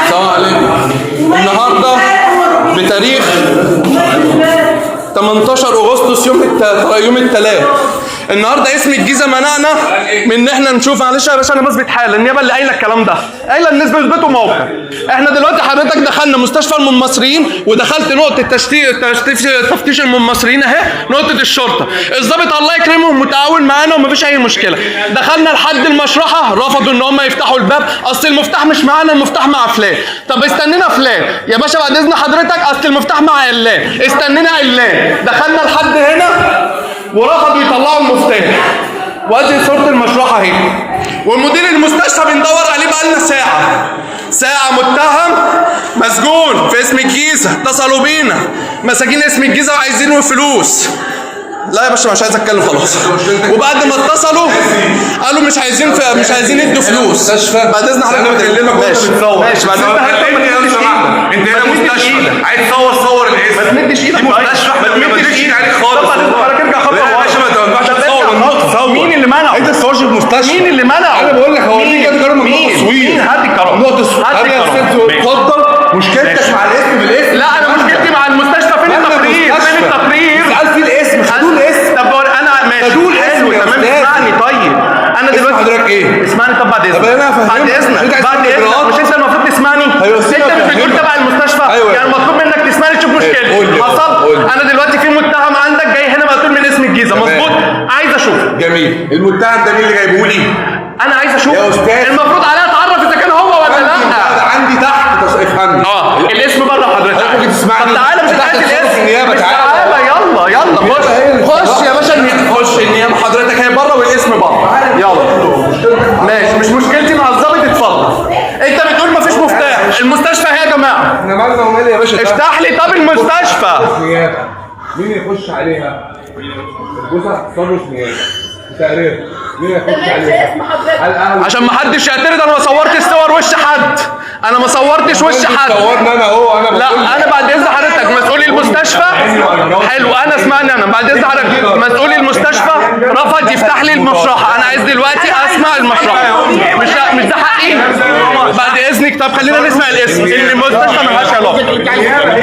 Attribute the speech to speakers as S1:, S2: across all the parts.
S1: السلام عليكم. النهارده بتاريخ 18 اغسطس يوم الثلاث. النهارده اسم الجيزة منعنا من ان احنا نشوف. معلش يا باشا انا بثبت حاله، النيابة اللي قايله الكلام ده، قايله الناس بيثبتوا موقع. احنا دلوقتي حضرتك دخلنا مستشفى المصريين ودخلت نقطة تفتيش المصريين اهي، نقطة الشرطة. الضابط الله يكرمه متعاون معانا ومفيش اي مشكلة. دخلنا لحد المشرحه، رفضوا ان هم يفتحوا الباب، اصل المفتاح مش معانا، المفتاح مع فلان. طب استنينا فلان يا باشا بعد اذن حضرتك، اصل المفتاح مع علان، استنينا علان. دخلنا لحد هنا ورفضوا يطلعوا المفتاح. وادي صورة المشرحة اهي. والمدير المستشفى بندور عليه بقالنا ساعة ساعة. متهم مسجون في اسم الجيزة، اتصلوا بينا مساجين اسم الجيزة وعايزين فلوس. لا يا باشا مش عايز اتكلم خلاص. وبعد ما اتصلوا قالوا مش عايزين يدوا فلوس. بعد اذن حضرتك
S2: انا بكلمك وانت
S1: ماشي.
S2: بتصور.
S1: ماشي بعد اذن حضرتك ما
S2: كلمني لو
S1: تمدش
S2: سمحت.
S1: ايدك.
S2: انت هنا
S1: ما تمدش
S2: مستشفى،
S1: ايدك.
S2: عايز تصور صور الاسم.
S1: ما تمدش ايدك.
S2: دي مستشفى،
S1: ما
S2: احنا ما
S1: تمدش
S2: بندش
S1: ايدك.
S2: عليك خالص.
S1: طب بعد اذن حضرتك ارجع خطوة
S2: لا يا
S1: ورا.
S2: باشا ما ينفعش
S1: طب
S2: تصور،
S1: ارجع
S2: ممنوع
S1: خطوة.
S2: تصور.
S1: مين اللي منعه؟
S2: انت تصورش في المستشفى.
S1: مين اللي منعه؟
S2: انا بقول لك هوريك
S1: مين؟
S2: القرار ممنوع
S1: مين؟
S2: تصوير.
S1: مين؟ هات القرار.
S2: ممنوع تصوير.
S1: هات
S2: طب يا
S1: القرار.
S2: استاذ
S1: ماشي.
S2: اتفضل. مشكلتك مع الاسم بالاسم.
S1: لا انا مشكلتي مع المستشفى. فين
S2: مالنا
S1: التقرير؟
S2: المستشفى؟
S1: فين التقرير؟
S2: سأل في الاسم، خدوه الاسم.
S1: طب انا ماشي،
S2: خدوه الاسم
S1: حلو
S2: يا
S1: تمام.
S2: أستاذ.
S1: اسمعني طيب، انا
S2: اسم
S1: دلوقتي
S2: حضرتك ايه؟
S1: اسمعني طب بعد اذنك.
S2: طب انا هفهمك.
S1: بعد
S2: مش
S1: اذنك،
S2: انت عايز
S1: بعد
S2: تعمل
S1: اذنك.
S2: إجراءات؟
S1: مش انت المفروض تسمعني؟
S2: ايوه،
S1: انت
S2: سيبك
S1: مش بتقول
S2: أفهمك.
S1: تبع المستشفى؟
S2: ايوه.
S1: يعني المطلوب منك تسمعني تشوف
S2: قول
S1: مشكلتي.
S2: لي،
S1: حصل؟
S2: قول لي.
S1: انا دلوقتي في متهم عندك جاي هنا مقتول من اسم الجيزة،
S2: تمام.
S1: مظبوط؟ عايز اشوفه.
S2: جميل. المتهم ده مين اللي جايبه لي؟
S1: انا عايز اشوفه.
S2: يا أستاذ.
S1: المفروض عليا اتعرف اذا كان هو ولا لا.
S2: عندي تحت افهمني.
S1: الاسم بره حضرتك.
S2: حضرتك ممكن تسمعني؟
S1: طب تعالى، مش
S2: تحت
S1: عايز
S2: تصرف
S1: الاسم.
S2: النيابة،
S1: مش
S2: تعالى.
S1: تعالى يلا يلا خش
S2: هي اللي
S1: خش يا باشا. خش النيابة حضرتك هي بره والاسم بره. يلا ماشي، مش مشكلتي مع الظابط. اتفضل. انت بتقول مفيش مفتاح، المستشفى اهي يا جماعة.
S2: احنا مالنا ومال يا باشا؟
S1: افتح لي طب المستشفى.
S2: نيابة مين يخش عليها؟ الجثث تصرف نيابة تقرير مين يخش عليها؟ هل اهل
S1: عشان ما حدش يعترض، انا ما صورتش صور وش حد، انا ما صورتش وش حد.
S2: صورنا انا اهو، انا
S1: لا
S2: بقول
S1: انا بعد اذن حضرتك مسؤول المستشفى. حلو، انا اسمعني، انا بعد اذن حضرتك مسؤول المستشفى رفض يفتح لي المشرحه. انا عايز دلوقتي اسمع المشرحه. مش ده حقي؟ بعد اذنك. طب خلينا نسمع الاسم اللي المستشفى ملهاش علاقة.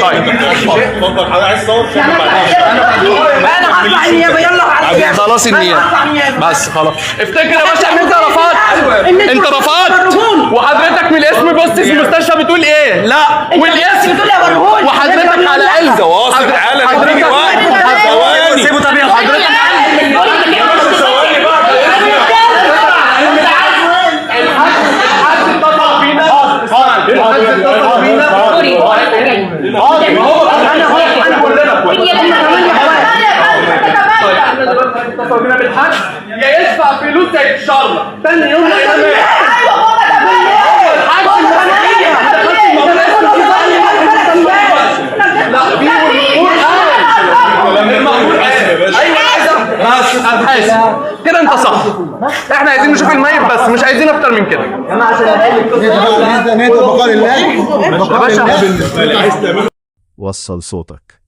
S1: طيب
S3: اتفضل حضرتك، عايز تصور؟
S4: انا هطلع النيابة، يلا على النيابة.
S1: خلاص النيابة بس خلاص. افتكر يا باشا ان انت رفضت، انت رفضت. وحضرتك من الاسم بص في المستشفى بتقول ايه؟ لا والاسم
S4: بتقول يا ورهول.
S1: وحضرتك على علم.
S2: واصل تعالى اديني وقت ثواني.
S1: سيبه. طب يا حضرتك الحد اتصل بينا، الحد اتصل بينا. انا كلنا اتصل بينا بالحد، يا يدفع فلوس يا يتشرط. تاني يوم لقينا مات. الحاج المسيحية لا في والمأمور قال، المأمور قال ايوه بس ابحاث كده. انت صح، احنا عايزين نشوف الميت بس، مش عايزين اكتر من كده.
S5: نهدى بقال الله.
S1: يا باشا
S5: وصل صوتك.